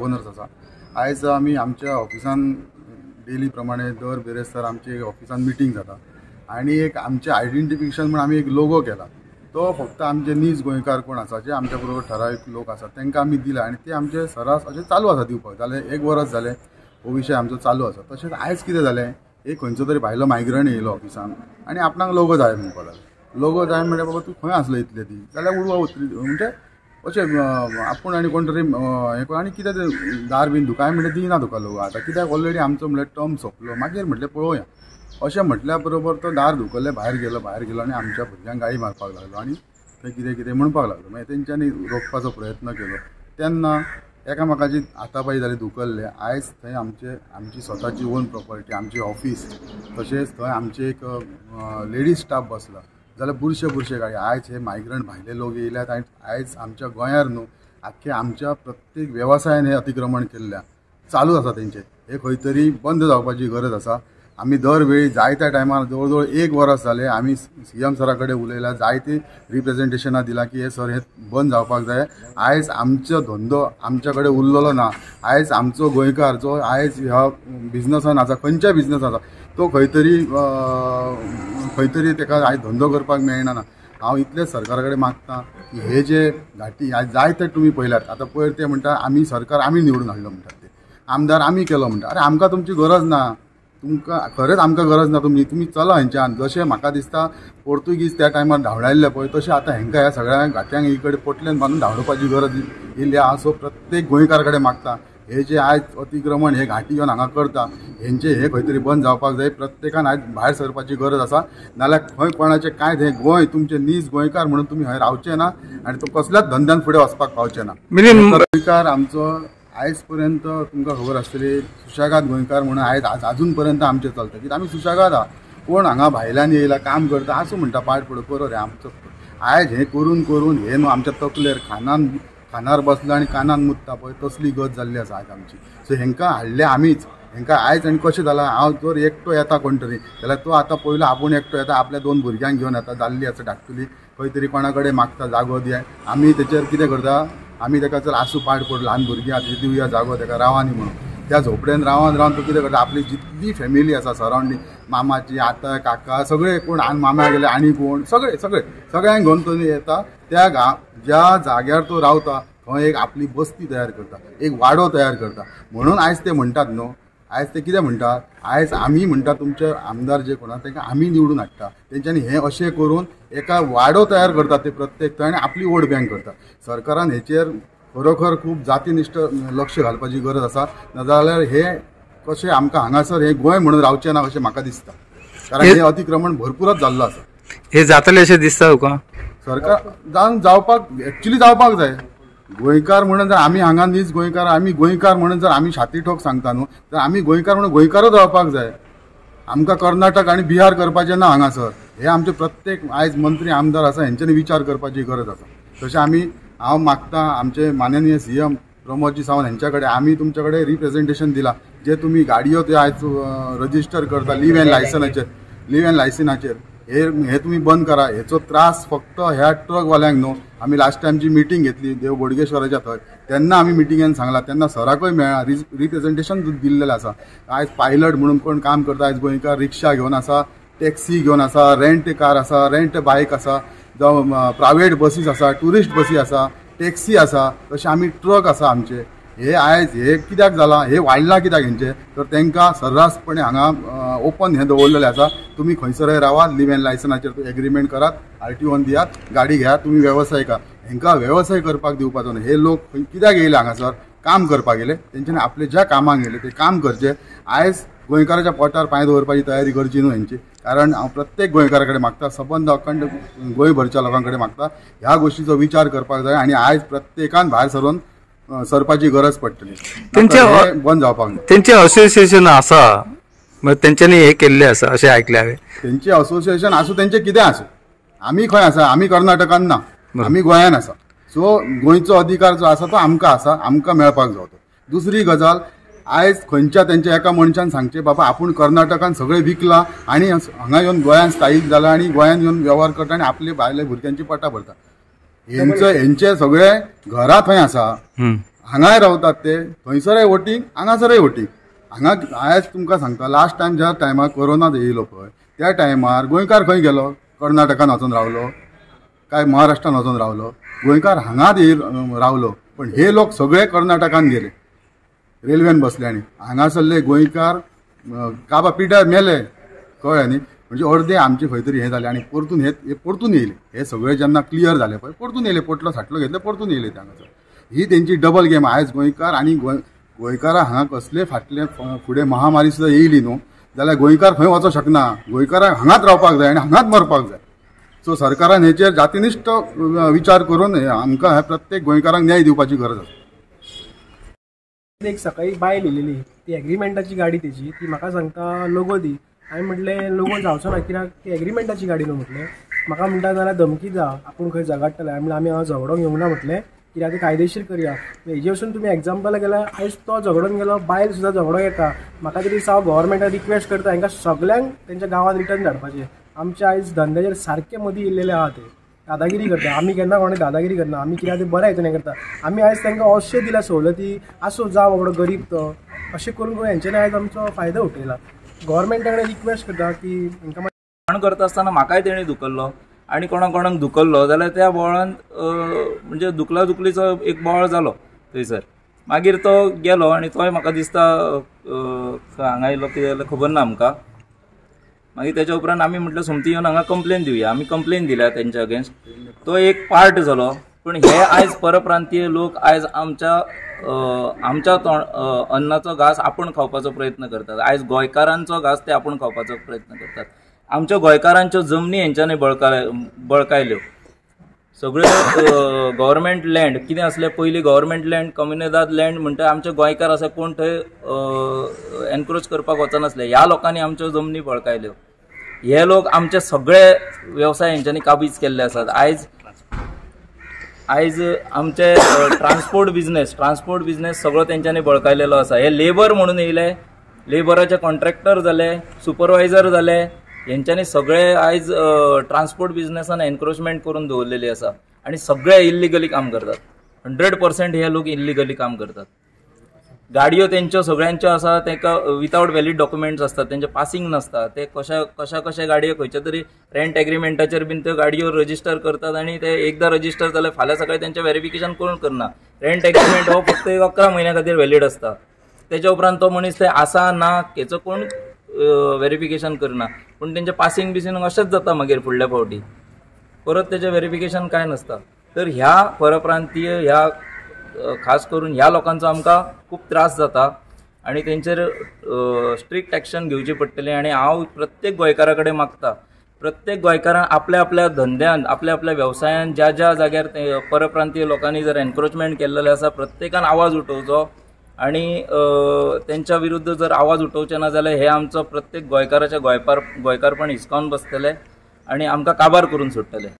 Owners आसा. आयज आमी आमच्या ऑफिसान डेली प्रमाणे दर बिरेस्तार आमची ऑफिसान मिटींग जाता आनी एक आमचें आयडेंटिफिकेशन म्हूण आमी एक लोगो केला. तो फक्त आमचे नीज गोंयकार कोण आसा, जे आमच्या बरोबर ठरावीक लोक आसा तांकां आमी दिला आनी ते आमचे सरास अशें चालू आसा दिवपाक. जालें एक वरस जालें हो विशय आमचो चालू आसा. तशेंच आयज कितें जालें, एक खंयचो तरी भायलो मायग्रंट येयलो ऑफिसान आनी आपणाक लोगो जाय म्हणपाक लागलो. लोगो जाय म्हणल्यार बाबा तूं खंय आसलो इतले दीस, जाल्यार उडवा उतरी म्हणजे अशें आपूण आनी कोण तरी हें आनी कितें तें दार बीन धुकाय म्हणल्यार दिना तुका लोगो आतां, कित्याक ऑलरेडी आमचो म्हणल्यार टर्म सोंपलो. मागीर म्हटलें पळोवया अशें म्हटल्या बरोबर तो दार धुकल्लें भायर गेलो, भायर गेलो आनी आमच्या भुरग्यांक गाळी मारपाक लागलो आनी थंय कितें कितें म्हणपाक लागलो. मागीर तेंच्यांनी रोखपाचो प्रयत्न केलो तेन्ना एकामेकाची हातापाई जाली, धुकल्ले. आयज थंय आमचे आमची स्वताची ओन प्रॉपर्टी, आमची ऑफिस, तशेंच थंय आमचे एक लेडीज स्टाफ बसला जाल्यार बुरशे बुरशे गाडी. आयज हे मायग्रंट भायले लोक येयल्यात आनी आयज आमच्या गोंयार न्हू आख्खे आमच्या प्रत्येक वेवसायान हे अतिक्रमण केल्ल्या चालू आसा तेंचे. हे खंय तरी बंद जावपाची गरज आसा. आमी दरवेळी जायत्या टायमार जवळ जवळ एक वरस जालें आमी सी एम सरा कडेन उलयला, जायते रिप्रेजेंटेशनां दिलां की हे सर हे बंद जावपाक जाय. आयज आमचो धंदो आमच्या कडेन उरलेलो ना. आयज आमचो गोंयकार जो आयज ह्या बिजनसान आसा, खंयच्या बिजनस आसा तो खंय तरी खंय तरी ताका आयज धंदो करपाक मेळना. हांव इतलें सरकारा कडेन मागता की हे जे घाटी आयज जायते तुमी पळयल्यात आतां पयर ते म्हणटा आमी सरकार आमी निवडून हाडलो म्हणटात, ते आमदार आमी केलो म्हणटा. अरे आमकां तुमची गरज ना, तुमकां खरेंच आमकां गरज ना तुमची, तुमी चला हेंच्यान. जशें म्हाका दिसता पोर्तुगीज त्या टायमार धांवडायल्ले पळय तशें आतां हेंकां ह्या सगळ्या घाट्यांक इकडे पोटल्यान बांदून धांवडोवपाची गरज येयल्ली आसा. सो प्रत्येक गोंयकार कडेन मागता हे जे आयज अतिक्रमण हे घाटी येवन हांगा करता हेंचे हे खंय तरी बंद जावपाक जाय. प्रत्येकान आयज भायर सरपाची गरज आसा, नाल्यार खंय कोणाचें कांय हें गोंय तुमचें नीज गोंयकार म्हणून तुमी हय रावचें ना आनी तो कसल्याच धंद्यान फुडें वचपाक पावचें ना. गोंयकार आमचो आयज पर्यंत तुमकां खबर आसतली सुशेगाद गोंयकार म्हणून आयज आजून पर्यंत आमचें चलता, कित्याक आमी सुशेगाद आहा. कोण हांगा भायल्यान येयला काम करता आसूं म्हणटा पाड पडूं करो रे आमचो. आयज हें करून करून हें न्हू आमच्या तकलेर खानान खानार बसला आनी कानान मुत्ता पळय तसली गत जाल्ली आसा आयज आमची. सो हेंकां हाडले आमीच, हेंकां आयज आनी कशें जालां, हांव जर एकटो येता कोण तरी जाल्यार तो आतां पयलो आपूण एकटो येता, आपल्या दोन भुरग्यांक घेवन येता, जाल्ली आसा धाकटुली खंय तरी कोणा कडेन मागता जागो दिया. आमी तेचेर कितें करता, आमी ताका चल आसूं पाड पडूं ल्हान भुरगीं आसा दिवया जागो ताका रावानी म्हणून. त्या झोपडेन रावन रावन तो कितें करता, आपली जितली फॅमिली आसा सरावंडींग मामाची आतां काका सगळे कोण आनी मामा गेले आनी कोण सगळे सगळे सगळ्यांक घेवन तो येता. त्या ज्या जाग्यार तो रावता थंय एक आपली बस्ती तयार करता, एक वाडो तयार करता. म्हणून आयज ते म्हणटात न्हू, आयज ते कितें म्हणटात, आयज आमी म्हणटा तुमचे आमदार जे कोण आसा तांकां आमी निवडून हाडटा, तेंच्यांनी हें अशें करून एका वाडो तयार करतात ते प्रत्येक थंय आनी आपली वोट बँक करता. सरकारान हेचेर खरोखर खूब जातीनिश्ठ लक्ष घालपाची गरज आसा, नाजाल्यार हे कशें आमकां हांगासर हें गोंय म्हणून रावचें ना अशें म्हाका दिसता, कारण हें अतिक्रमण भरपूरच जाल्लो आसा. हे जातलें अशें दिसता तुका? सरकार जावन जावपाक एक्चुली जावपाक जाय. गोंयकार म्हणून जर आमी हांगा नीज गोंयकार, आमी गोंयकार म्हणून जर आमी छाती ठोक सांगता न्हू, तर आमी गोंयकार म्हणून गोंयकारच रावपाक जाय. आमकां कर्नाटक आनी बिहार करपाचें ना हांगासर. हे आमचे प्रत्येक आयज मंत्री आमदार आसा हेंच्यांनी विचार करपाची गरज आसा. तशें आमी हांव मागता आमचे माननीय सी एम प्रमोदजी सावंत हेंच्या कडेन आमी तुमच्या कडेन रिप्रेजेंटेशन दिलां, जे तुमी गाडयो ते आयज रजिस्टर करता लीव अँड लायसनाचेर, लीव अँड लायसनाचेर हे तुमी बंद करा. हेचो त्रास फक्त ह्या ट्रकवाल्यांक न्हू. आमी लास्ट टायम जी मिटींग घेतली देव बोडगेश्वराच्या थंय तेन्ना आमी मिटिंगेन सांगला, तेन्ना सराकूय मेळ्ळा, रिप्रेजेंटेशन दिल्लेलें आसा. आयज पायलट म्हणून कोण काम करता, आयज गोंयकार रिक्षा घेवन आसा, टॅक्सी घेवन आसा, रेंट कार आसा, रेंट बायक आसा, जावं प्रायवेट बसीस आसा, ट्युरिस्ट बसी आसा, टॅक्सी आसा, तशें आमी ट्रक आसा आमचे. हे आयज हे कित्याक जालां, हे वाडलां कित्याक हेंचें, तर तांकां सर्रासपणे हांगा ओपन हें दवरलेलें आसा. तुमी खंयसरय रावात, लीव अँड लायसनाचेर एग्रीमेंट करात, आर टी ओन दियात, गाडी घेयात, तुमी वेवसाय करा. हेंकां वेवसाय करपाक दिवपाचो न्हू. हे लोक कित्याक येयले हांगासर, काम करपाक येयले, तेंच्यांनी आपले ज्या कामाक येयले ते काम करचे. आयज गोंयकाराच्या पोटार पांय दवरपाची तयारी करची न्हू हेंची. कारण हांव प्रत्येक गोंयकारा कडेन मागता, सबंद अखंड गोंयभरच्या लोकां कडेन मागता, ह्या गोश्टीचो विचार करपाक जाय आनी आयज प्रत्येकान भायर सरून सरपाची गरज पडटली. तेंचे बंद जावपाक जाय. तेंचे असोसिएशन आसा, तेंच्यांनी हे केल्लें आसा अशें आयकलें हांवें. तेंचे असोसिएशन आसूं, तेंचें कितें आसूं, आमी खंय आसा, आमी कर्नाटकान ना, आमी गोंयान आसा. सो गोंयचो अधिकार जो आसा तो आमकां आसा, आमकां मेळपाक जाय तो. दुसरी गजाल, आयज खंयच्या तेंच्या एका मनशान सांगचें बाबा आपूण कर्नाटकान सगळें विकलां आनी हांगा येवन गोंयान स्थायीक जाला आनी गोंयान येवन वेव्हार करता आनी आपले भायले भुरग्यांची पोटां भरता. हेंचे सगळे घरां थंय आसा, हांगाय रावतात ते, थंयसरय वोटींग हांगासरय वोटींग. हांगा आयज तुमकां सांगता, लास्ट टायम ज्या टायमार कोरोना येयलो पळय त्या टायमार गोंयकार खंय गेलो? कर्नाटकान वचोन रावलो काय महाराष्ट्रान वचोन रावलो? गोंयकार हांगाच रावलो, पण हे लोक सगळे कर्नाटकान गेले रेल्वेन बसले आनी हांगासरले गोंयकार काबा पिड्यार मेले, कळ्ळें न्ही. म्हणजे अर्दे आमचे खंय तरी हें जालें आनी परतून हे परतून येयले. हे सगळे जेन्ना क्लियर जाले पळय परतून येयले, पोटलो साटलो घेतले परतून येयले ते हांगासर. ही तेंची डबल गेम. आयज गोंयकार आनी गोंयकारां हांगा कसले फाटले फुडें महामारी सुद्दां येयली न्हू जाल्यार गोंयकार खंय वचोंक शकना. गोंयकारांक हांगाच रावपाक जाय आनी हांगाच मरपाक जाय. सो सरकारान हेचेर जातीनिश्ठ विचार करून आमकां ह्या प्रत्येक गोंयकारांक न्याय दिवपाची गरज आसा. एक सकाळी बायल येयलेली, ती एग्रीमेंटाची गाडी तेजी, ती म्हाका सांगता लोगो दी. हांवें म्हटलें लोगो जावचो ना कित्याक ती एग्रीमेंटाची गाडी न्हू म्हटलें. म्हाका म्हणटा जाल्यार धमकी दा, आपूण खंय झगडटलें. हांवें म्हणलें आमी हांगा झगडोंक येवंक ना म्हटलें, कित्याक तें कायदेशीर करया. हेजे वचून तुमी एग्जाम्पल गेल्यार आयज तो झगडोन गेलो, बायल सुद्दां झगडो येता. म्हाका तरी हांव गव्हर्मेंटाक रिक्वेस्ट करता हांकां सगल्यांक तेंच्या गांवांत रिटर्न धाडपाचें. आमच्या आयज धंद्याचेर सारके मदीं येयल्लेले आहा, ते दादागिरी करता. आमी केन्ना कोणें दादागिरी करना, आमी कित्याक तें बरें हितून हें करता. आमी आयज तांकां अशें दिल्या सवलती, आसूं जावं बाबडो गरीब तो, अशें करून करून हेंच्यांनी आयज आमचो फायदो उठयला. गव्हर्मेंटा कडेन रिक्वेस्ट करता की हांकां करता आसतना म्हाकाय तेणी धुकल्लो आनी कोणा कोणाक धुकल्लो जाल्यार त्या बोवाळान म्हणजे धुकला धुकलीचो एक बोवाळ जालो थंयसर. मागीर तो गेलो आनी तोय म्हाका दिसता हांगा येयलो कितें जालें खबर ना आमकां. मागीर तेच्या उपरांत आमी म्हटलें सोमती येवन हांगा कंप्लेन दिवया. आमी कंप्लेन दिल्या तेंच्या अगेन्स्ट. तो एक पार्ट जालो. पूण हे आयज परप्रांतीय लोक आयज आमच्या आमच्या तोंड अन्नाचो घास आपूण खावपाचो प्रयत्न करतात. आयज गोंयकारांचो घास ते आपूण खावपाचो प्रयत्न करतात. आमच्या गोंयकारांच्यो जमनी हेंच्यांनी बळकायल्यो. सगळ्यो गव्हर्मेंट लँड कितें आसलें पयलीं, गव्हर्मेंट लँड कम्युनिदाद लँड म्हणटा आमचे गोंयकार आसा कोण थंय एनक्रोच करपाक वचनासले. ह्या लोकांनी आमच्यो जमनी बळकायल्यो. हे लोक आमचे सगळे वेवसाय हेंच्यांनी काबीज केल्ले आसात. आयज आयज आमचे ट्रान्सपोर्ट बिजनेस सगळो तेंच्यांनी बळकायलेलो आसा. हे लेबर म्हणून येयले, लेबराचे कॉन्ट्रॅक्टर जाले, सुपरवायझर जाले, हेंच्यांनी सगळे आयज ट्रान्सपोर्ट बिजनेसान एनक्रोचमेंट करून दवरलेली आसा आनी सगळे इल्लिगली काम करतात. 100% हे लोक इल्लिगली काम करतात. गाडयो तेंच्यो सगळ्यांच्यो आसा, तांकां विदावट व्हॅलीड डॉक्युमेंट्स आसतात, तेंचे पासिंग नासता. ते कशा कशा कशा गाडयो खंयच्या तरी रेंट एग्रीमेंटाचेर बीन त्यो गाडयो रजिस्टर करतात आनी ते एकदां रजिस्टर जाल्यार फाल्यां सकाळी तेंचें व्हेरिफिकेशन कोण करना. रेंट एग्रीमेंट हो फक्त 11 म्हयन्या खातीर व्हॅलीड आसता. तेच्या उपरांत तो मनीस थंय आसा ना हेचो कोण व्हेरिफिकेशन करना. पूण तेंचें पासिंग बिसिंग अशेंच जाता मागीर फुडल्या फावटी परत तेचें व्हेरिफिकेशन कांय नासता. तर ह्या परप्रांतीय ह्या खास करून ह्या लोकांचो आमकां खूब त्रास जाता आनी तेंचेर स्ट्रिक्ट एक्शन घेवची पडटली. आनी हांव प्रत्येक गोंयकारा कडेन मागता, प्रत्येक गोंयकारान आपल्या आपल्या धंद्यान आपल्या आपल्या वेवसायान ज्या ज्या जाग्यार ते परप्रांतीय लोकांनी जर एनक्रोचमेंट केल्लें आसा प्रत्येकान आवाज उठोवचो आनी तेंच्या विरुद्ध जर आवाज उठोवचे ना जाल्यार हे आमचो प्रत्येक गोंयकाराच्या गोंयकारपण हिसकावन बसतले आनी आमकां काबार करून सोडटले.